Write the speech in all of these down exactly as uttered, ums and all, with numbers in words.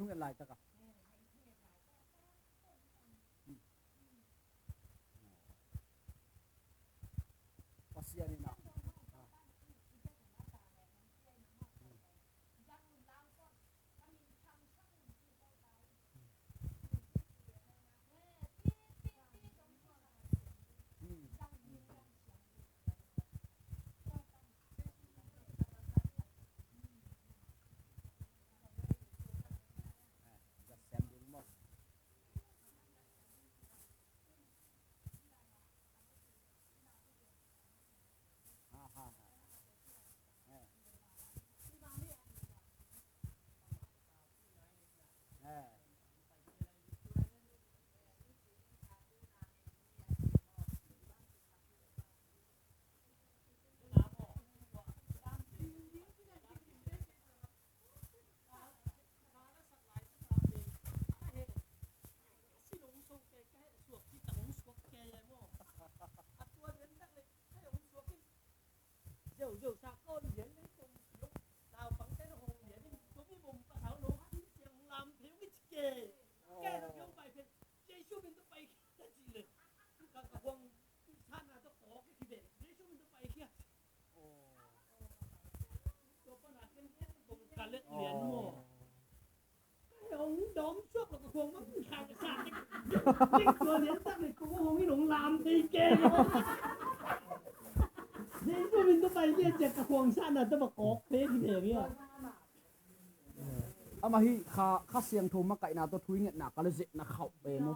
Ngen laitak a. Pasian in a. Zeu, zeu, sa kawn lian lei kong zeu. Naupangte na hong lian in, tua mi bom pa thau lo, a sin siang lam pheu ngi ci ke. Ke na pheu pai pheu, Jesu min tawh pai khia ci le. Ka, ka huang satna tawh kawk ki bek. Jesu min tawh pai khia. Tua pa na ken ken kong ka let lian maw. Hong dawm suak lo ka khuang bang ka sa tek. Tek tua lian tak le kong hong in hong lam thei ke. Jesu min tawh pai lian ciang ka khuang satna tawh va kawk thei ki thei ngia. Amah hi kha, kha siangtho makaihna tawh thu i ngetna ka le zepna khauh pe maw.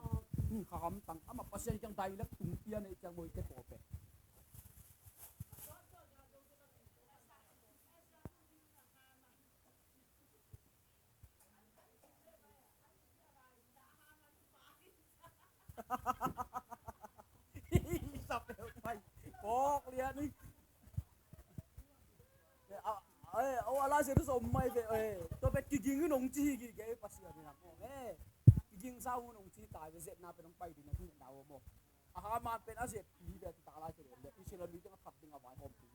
Hmm, kha hamtang amah Pasian kiang dialect tung pian ei ciang maw i te khawh pe. Sa peuh pai. Kawk lian hi. Eh, a, eh, oh, a lai sia tu sa om mai ve, eh. Tua pen kiging in hong ci hi gige, eh, Pasian in a maw. Eh, kiging sa un hong ci ta ve, zepna pen hong pai ding na hi na maw. A Haman pen a zep hi ve, tu ta lai sia le. Israel mi teng a that ding a vaihawm tu.